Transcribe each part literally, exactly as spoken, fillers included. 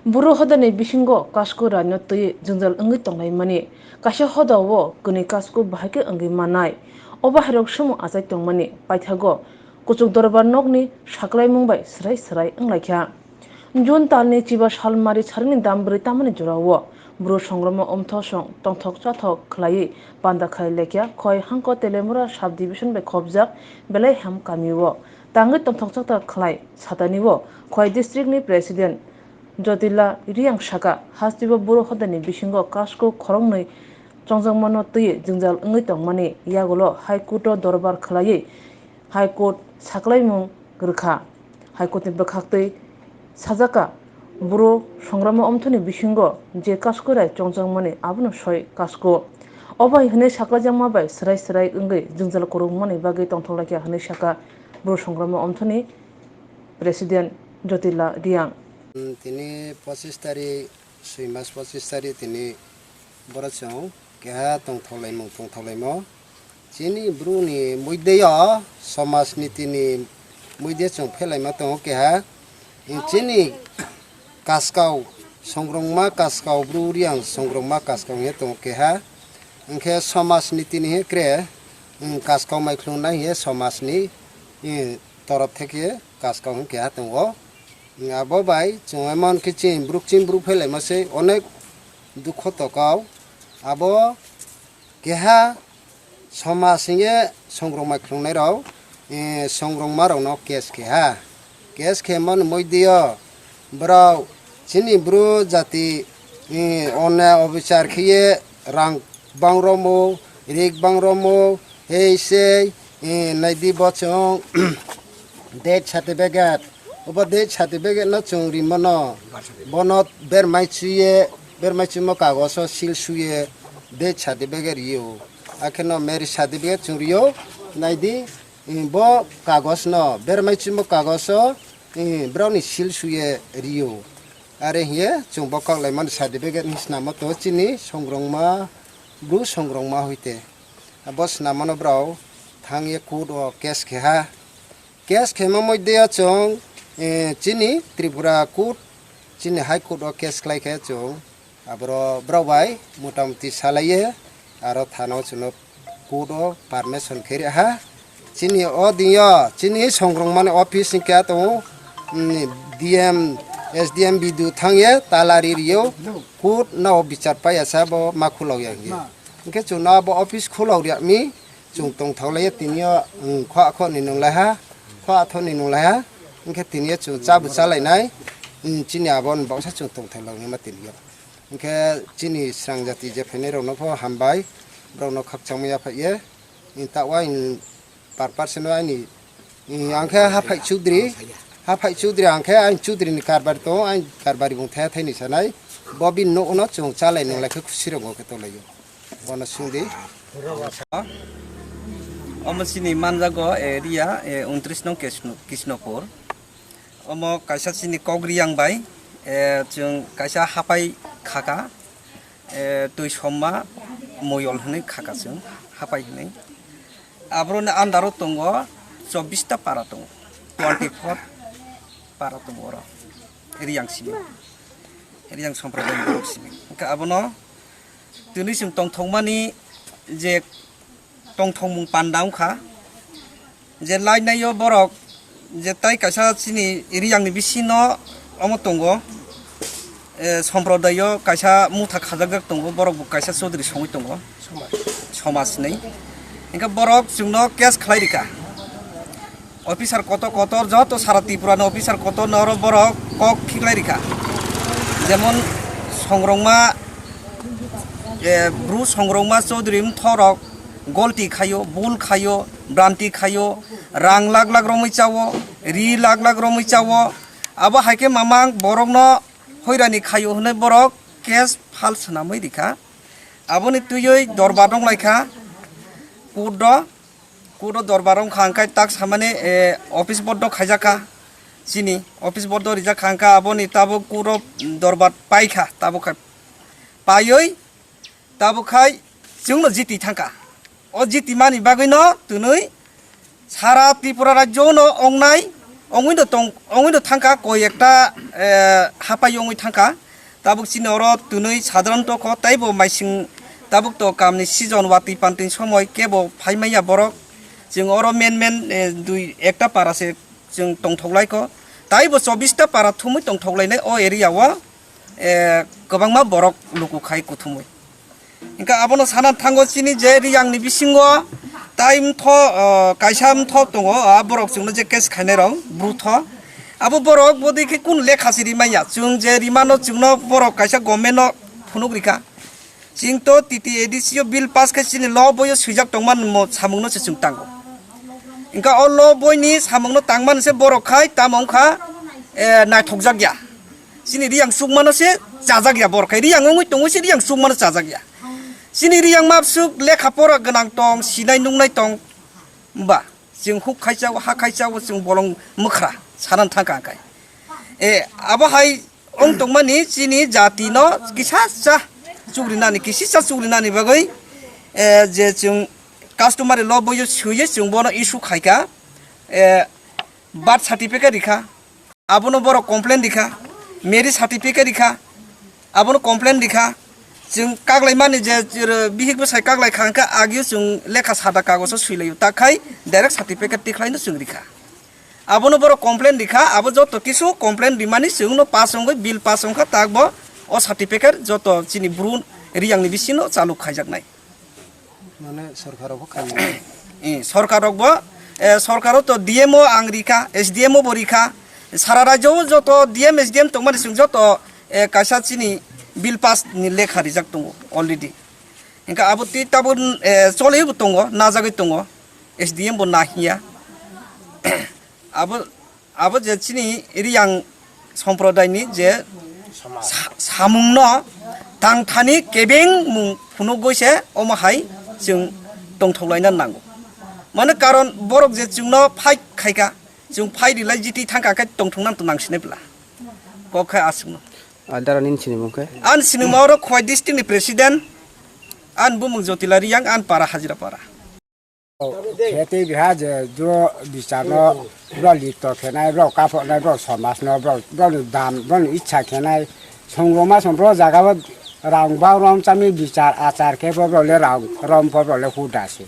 Buru hodani bisingo kasku raino twi jwngjal wngwi tonglaimani, kaisa hodao kwnwi kasku bahai khe wngwi mannai. O bahairok sumo achai tongmani paithago kuchuk dorbar nokni saklaimung bai swrai swrai wnglaikha. June talni chiba salmari sarini dam brwi tamani jorao Bru songroma omtho song tongthok chathok khlaiwi panda khai lekha Khoi Hangko Telemura sub division bai khopjak Belai Ham kamio tangwi tongthok chathok khlai satani o Khoi district ni president Jotila Riang saka, hasteo Bru hodani bisingo kasku khoroknwi chongjakmano twi jwngjal wngwi tongmani yagulo High Court o dorbar khlaiwi High Court saklaimung rwkha. High Court ni bwkhaktwi sajakha, Bru songroma omthoni bisingo je kasku rai chongjakmani abono soi kasku. Obai hwnwi saklaijakma bai swrai swrai wngwi jwngjal kwrwngmani bagwi tongthok laikha hwnwi sakha Bru songroma omthoni President Jotila Riang. Tini pochis tarik, soi mas pochis tarik tini borok chwng keha tongthok laimung tongthok laimo. Chini Bru ni muideyo somaj niti ni muide chwng phelaima tongo keha. Chini kaskau songrongma kaskau Bru Riang songrongma kaskau hwnwi tongo keha. Hwnkhe somaj niti ni hwnkhe kre, kaskau mai khulungnai hwnkhe somaj ni, torop theke kaskau hwn keha tongo. Abo bai chwng emon khe chini bruk chini bruk phelaima se onek dukho tokao. Abo keha somaj hwnye songrokma khulungnai rok, eh, songrokma rokno case khe ha. Case khe mani moidio borok chini bru jati, eh, onne obichar khiye rang bang romo, rik bang romo, hei sei, eh, naidi bo chwng death certificate. Obo death certificate no chwng rimano. Bono bermai chuye, bermai chumo kagoso seal suye death certificate rio. Akheno marriage certificate chwng rio. Naidi, eh, bo kagos no, bermai chumo kagoso, eh, broni seal suye rio. Are hiye chwng bo kok laimani certificate ni snamo to chini songrongma, bru songrongma hoite. Abo snamano borok thangye court o case khe ha. Case khema moideya chwng, eh, chini Tripura court, chini High Court o case khlai khe chwng aboro borok bai motamuti salaiye aro thana o chwngno court o permission khe rwha. Chini o dingyo, chini songrongmani office ni kaya tongo, mm, D M, S D M B D O thangye tala ri rio, court no bichar paiya sa bo ma khulok ya hiye. Hwnkhe chwngno abo office khulok riya mi, chwng tongthok laiya tini o, mm, khwa khwa ni nung laiha, khwa thok ni nung laiha, hwnkhe tini o chwng chabu cha lainai, mm, chini abo ni baksa chwng tongthok laiya ma tini o. Hwnkhe chini srang jati je phainai rok no pho hambai, borok no khakchangma yaphai ye, mm, ta uain per person o aini, mm, ang khe Haphai Chudri, Haphai Chudri ang khe aini Chudri ni karbari tongo, aini karbari bung thaya thai ni sanai, bo bini nok no chwng cha lai nung lai khe khusi rok khe tong lai o. Bono swngdi. Omo chini manjago area, eh, untris nong Kisno-, Kisnopur. Omo kaisa chini kok Riang bai, eh, chwng kaisa hapai khaka, eh, twi somma moyol hwnwi khaka chwng hapai hwnwi. Aboroni under o tongo chobbish ta para tongo, twenty four para tongo oro Riang simi, Riang somprodayni borok simi. Hwnkhe abono tini chwng tongthokmani je tongthokmung panda wngkha, je lainai o borok je tai kaisa chini Riang ni bisino omo tongo, eh, somprodayo kaisa motha khajakjak tongo, borok bo kaisa Chaudhary songwi tongo, somaj ni. Hwnkhe borok chwngno case khlai rikha. Officer kotor kotor, joto sara Tripura ni officer kotor no oro borok kok khiklai rikha. Jemon songrongma, eh, bru songrongma Chaudhary mtho rok golti khaio, bul khaio, branti khaio, rang lak lak romwi chao, ri lak lak romwi chao. Abo hai khe mamang borokno hoirani khaio hwnwi borok case file swnamwi rikha. Aboni twiwi dorbar wng lai kha court o, court o dorbar wng kha hwnkhe tak samani, eh, office board o khaijak kha, chini office board o rijak kha hwnkhe aboni tabuk court o dorbar pai kha, tabuk kha paiwi tabuk khai chwngno jiti thang kha. O jiti mani bagwino twnwi sara Tripura rajyo no ongnai Ongwi no tong, ongwi no thangkha koi ekta, eh, hapai ongwi thangkha. Tabuk chini oro twnwi sadharanto kho, taibo maising tabuk to kamni season watwi pantwi somoi kebo phai manya borok. Chwng oro men men, eh, dui ekta para se chwng tongthok lai kho. Taibo chobbish ta para thumwi tongthok lainai o area o, eh, kwbangma borok luku khai kuthumwi. Hingke abono sana thango chini je Riyangni bisingo tai mtho, o, kaisa mtho tongo, a borok chwngno je case khainai rok, bru tho. Abo borok bodei khe kun lekha se rimanya. Chwng je rimano chwngno borok kaisa government no phunuk rikha. Chwng to T T A D C o bill pass khe chini law boyo swijak tongman mo samungno se chwng tango. Hingke o law boini samungno tangmani se borok khai tamo wngkha, eh, naithokjak ya. Chini Riyang chukmano se chajak ya borok khai. Riyang wngwi tongwi se Riyang chukmano chajak ya. Chini Riyang mapsuk lekha pora gwnang tong, sinai nungnai tong. Ba, chwng huk khai chao, ha khai chao, chwng bolong mwkhra, sanan thangka ang khai. E, abo hai ong tongmani chini jati no kisa cha chukrinani, kisi cha chukrinani bagwi, e, je chwng customary law boyo swiye chwng bono issue khaika, e, birth certificate rikha. Abono borok complain rikha, marriage certificate rikha, abono complain rikha. Chwng kaglai mani je, je bihik bwsai kaglai kha hwnkhe agio chwng lekha sada kagoso swilaio, takhai direct certificate tikhlaino chwng rikha. Abono borok complain rikha, abo joto kisu complain rimani chwngno pass wngwi bill pass wngkha, takbo o certificate joto chini bru Riyangni bisino chaluk khaijaknai. Mane sorkar rok bo khainai. Eh, sorkar rok bo, eh, sorkar o to D M o ang rikha, S D M o bo rikha, sara rajyo o joto D M, S D M tongmani chwng joto, eh, kaisa chini bill pass ni lekha rijak tongo already. Hingke abo twi tabuk, eh, choli bo tongo, najagwi tongo, S D M bo nahiya. Abo, abo je chini Riyang somprodaini je sa-, samungno tangthani kebengmung phunugwi se omo hai chwng tongthok laina nango. Mane karon borok je chwngno fight khaika, chwng fight rilai jiti thangka khe tongthokna to nangsinai bwla. Kok khe aswkno. Adara nini sinimung khe? Ani sinimung oro Khowai district ni president, ani bumung Jotila Riyang, ani para Hajira para. Khetwi biha je juro bichar no bro likto khenai, bro kaphoknai, bro somas no, bro, bro ni dam, bro ni ichha khenai. Songroma song bro jaga o rang bang rom chami bichar achar khe bo bro le rang rom bo bro le huda se.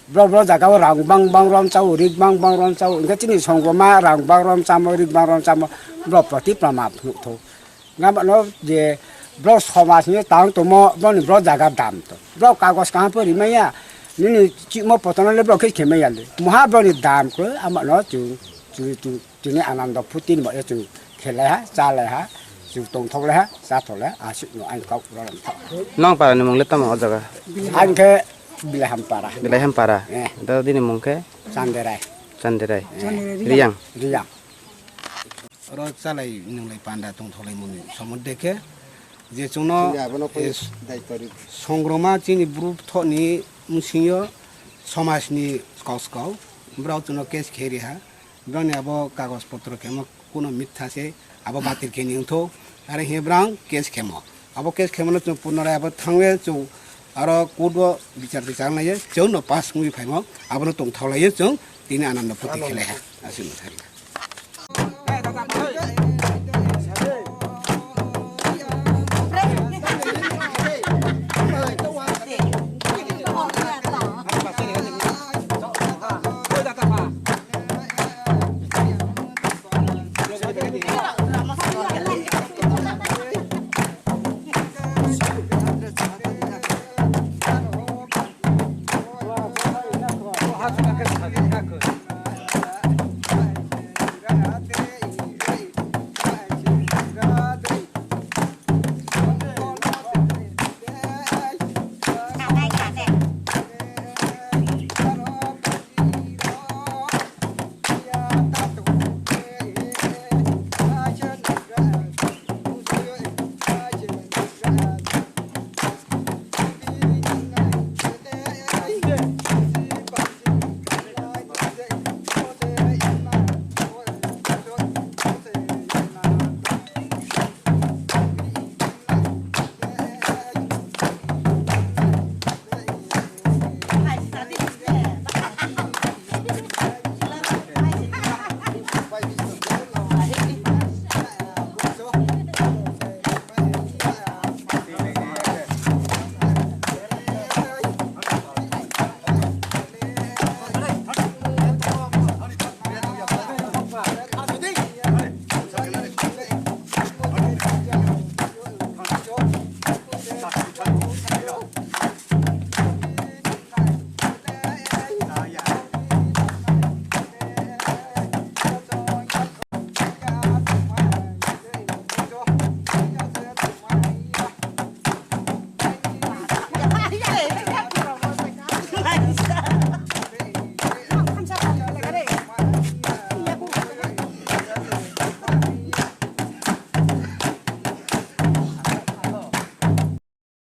Bro, bro jaga o rang bang bang rom chao, rik bang bang rom chao. Hingke chini songroma rang bang rom chamo, rik bang rom chamo, bro proti prama phunuk tho. Nga mano je bro somaj ni tang tomo, bro ni bro jaga dam to. Bro kagos kaham pori maya, nini chimo potono le bro khe khe maya le. Moha bro ni dam ko, amano chung, chung, chung, chini anando phuti ni mo chung khelai ha, chalai ha, chung tongthok lai ha, chathok lai ha, aswk no ang kok rolam thok. Nong para ni mung le tamo o jaga? Ang khe Bilai Hampara. Bilai Hampara. Eh. Do dini mung khe? Chanderai. Chanderai. Eh. Riyang. Riyang. Oro chalai nwnglai panda tongthoklaimani somode khe je chwngno, chwngni abono koi eh, daitwrwi. Songroma chini bru thokni bwsingyo somajni skau skau borok chwngno case khe riha, borokni abo kagoj potro khemo kuno mitha se abo batil khe ni wngtho, are he borok case khemo, abo case khemo no chwng punorai abo thangwi chwng aro court o bichar tichar naiye chwngno pass wngwi phaimo abono tongthoklaio chwng tini anando phuti khelai ha aswk no thari.